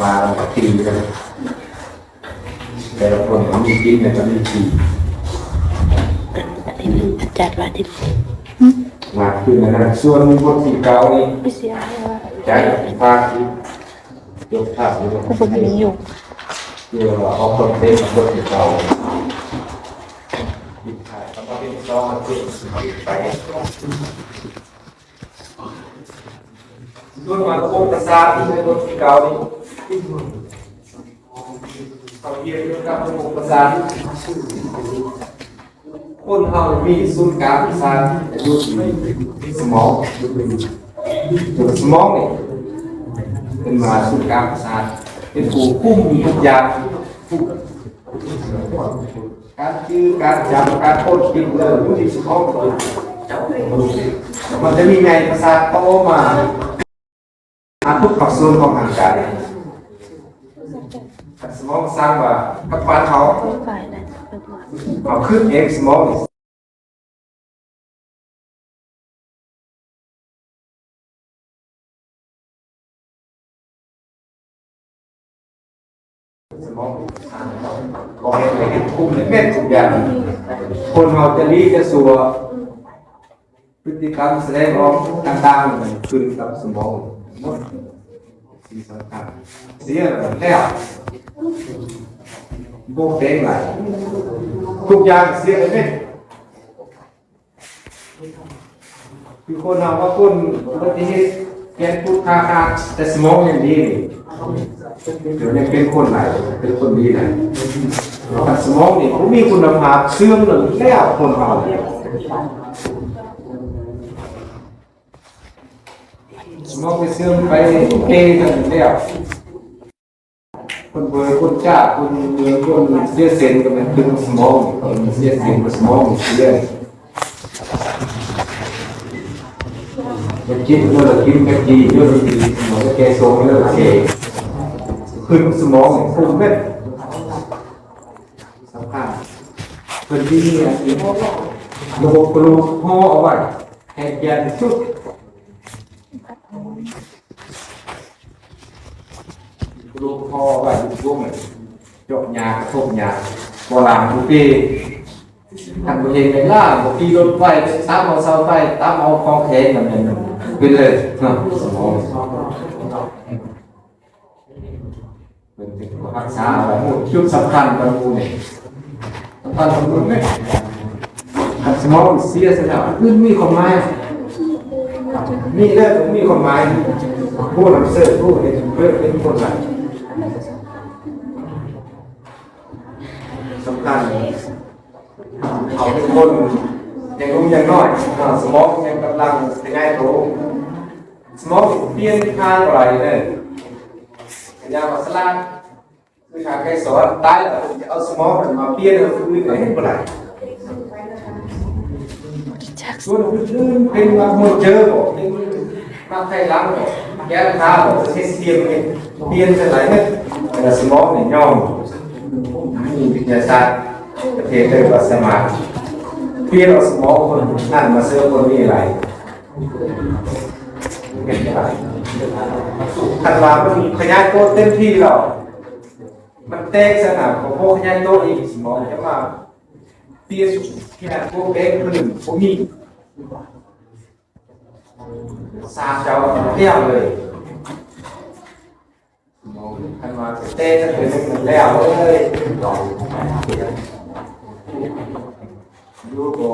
ວ່າກັນ ແຕ່ລະຄົນກໍມີກິນ ແລ້ວກໍມີຂີ່ ອັນນີ້ມັນຈັດວ່າທີ່ ມາຄືນນັ້ນ ສ່ວນບົດທີເກົ້ານີ້ ໄປເສຍໃຫ້ວ່າ ຈາກພາກທີ່ ຍົກພາບຢູ່ ກໍບໍ່ມີຢູ່ ເພື່ອວ່າອອກຄອນເທັນບົດທີເກົ້າ ມີຖ່າຍຄຳວ່າເປັນຊອງ ເປັນໄປ ສ່ວນມາລະບົບປະສາດທີ່ໃນບົດທີເກົ້ານີ້ ເຂົາຮຽນກ່ຽວກັບລະບົບປະສາດ. ຄົນເຮົາມີສູນກາງປະສາດຢູ່ທີ່ສະໝອງ. ສະໝອງນີ້ເປັນວ່າສູນກາງປະສາດ ເປັນຜູ້ຄຸມທຸກຢ່າງ. ການຈື່ ການຈຳ ການຄົ້ນຄິດເລື່ອງຢູ່ທີ່ສະໝອງ ມັນຈະມີໃຍປະສາດຕໍ່ມາຫາທຸກພາກສ່ວນຂອງຮ່າງກາຍ. ສະໝອງສັ່ງວ່າກັບບ້ານເຮົາ ເຮົາຄິດເອງ ສະໝອງ ສະໝອງ ບອກໃຫ້ເຮັດ ຄຸມເຮັດທຸກຢ່າງ. ຄົນເຮົາຈະດີຈະຊົ່ວ ພຶດຕິກຳສະແດງອອກຕ່າງໆ ມັນຂຶ້ນກັບສະໝອງໝົດ. ສິ່ງສຳຄັນ ເສຍແລ້ວ ບໍ່ແປງຫຼາຍ ທຸກຢ່າງເສຍໄປເໝິດ. ຄືຄົນເຮົາວ່າຄົນອຸບັດຕິເຫດ ແຂນພຸດຂາຂາດ ແຕ່ສະໝອງຍັງດີນີ້ ດຽວນີ້ເປັນຄົນຫຼາຍ ເປັນຄົນດີຫຼາຍ. ຄັນສະໝອງນີ້ບໍ່ມີຄຸນນະພາບ ເສື່ອມແລ້ວ ຄົນເຮົາ ສະໝອງໄປເສື່ອມໄປເກກັນແລ້ວ. ຄົນເບີ ຄົນຈ້າ ຄົນເມືອງ ຄົນເສຍເສັ້ນກໍແມ່ນເປັນສະໝອງ ຄົນເສຍເສັ້ນກໍສະໝອງເສຍ. ຢາກກິນ ເອີ ກິນກະຈີ ເອີ ກິນສະໝອງ ແກ່ສົງ ເອີ ແກ່ ຂຶ້ນສະໝອງ ຂຶ້ນເມັດ ສຳຄັນ. ເພິ່ນມີອັນນີ້ ລະບົບກະດູກຫໍ່ເອົາໄວ້ ໃຫ້ແກ່ນທີ່ສຸດ. ລູກພໍ່ໄວ້ຢູ່ວົງ ຈົກຫຍ້າ ກະທົບຫຍ້າ ບໍ່ລ້າງບໍ່ຕີ ຄັນບໍ່ເຫັນແມ່ນລ້າງ ບໍ່ຂີ່ລົດໄຟ ຕຳເອົາເສົາໄຟ ຕຳເອົາຂອງແຂງ ນັ້ນແມ່ນເປັນເລີຍເນາະ ສະໝອງ. ເພິ່ນເປັນຜູ້ຮັກສາເອົາໄວ້ ຈຸດສຳຄັນຂອງໝູ່ນີ້ ສຳຄັນຂອງໝູ່ນີ້ ຄັນສະໝອງເສຍຊະແລ້ວ ອື່ນມີຄວາມໝາຍ ມີແລ້ວບໍ່ມີຄວາມໝາຍ. ຜູ້ນຳເສີບ ຜູ້ເຮັດເພິ່ນເປັນຄົນຫຼາຍ ສຳຄັນ ເຂົາເປັນຄົນຍັງໜຸ່ມຍັງນ້ອຍ ສະໝອງຍັງກຳລັງຂະຫຍາຍໂຕ. ສະໝອງປ່ຽນທາງບໍ່ໄດ້ເດີ ກະຢ່າວ່າສະຫຼາດ ຄືທາງໄກສອນ ຕາຍແລ້ວເພິ່ນຈະເອົາສະໝອງນັ້ນມາປ່ຽນໃຫ້ຄົນອື່ນກໍເຮັດບໍ່ໄດ້. ສ່ວນອື່ນໆ ເປັນມາໂຮເຈີບໍ່ ເປັນມາໄຂ່ຫຼັງບໍ່ ແກ້ວຕາບໍ່ ເຮັດປ່ຽນ ເຮັດປ່ຽນຈັ່ງໃດເນາະ. ແຕ່ສະໝອງນີ້ຍອມ ມີວິທະຍາສາດປະເທດເດີວ່າສາມາດປ່ຽນເອົາສະໝອງຄົນນັ້ນມາເສີມຄົນນີ້ໄດ້. ຄັນວ່າມັນຂະຫຍາຍໂຕເຕັມທີ່ແລ້ວ ມັນແຕກຊະນະ ກໍບໍ່ຂະຫຍາຍໂຕອີກ ສະໝອງຈະມາປ່ຽນຂະຫຍາຍໂຕແປງພື້ນບໍ່ມີ ສາມເຈົ້າແລ້ວເລີຍ. ຄັນວ່າແຕ່ງເປັນແລ້ວເລີຍ ຢູ່ກໍ